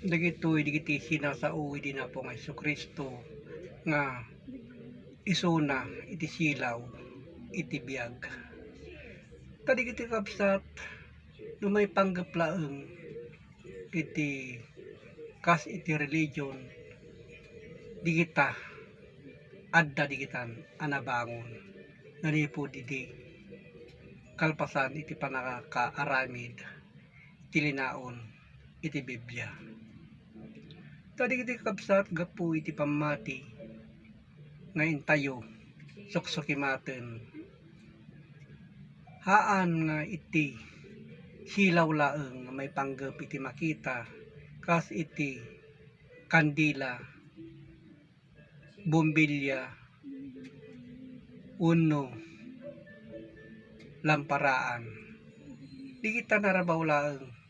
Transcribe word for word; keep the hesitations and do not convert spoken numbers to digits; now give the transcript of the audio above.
Dagitoy dagiti sinasao idi Apo nga Jesu-Cristo nga isuna iti silaw iti biag. Ta dagiti kabsat, no maipanggep laeng iti kas iti religion, dagita adda dagitan a nabangon manipud idi kalpasan iti pannakaaramid ti linaon iti Biblia. Ta dagiti kabsat, gapu iti pammati nga intayo suksukimaten, haan nga iti silaw laeng nga maipanggep iti makita, kas iti kandila, bombilya, wenno lamparaan. Dagita narabaw laeng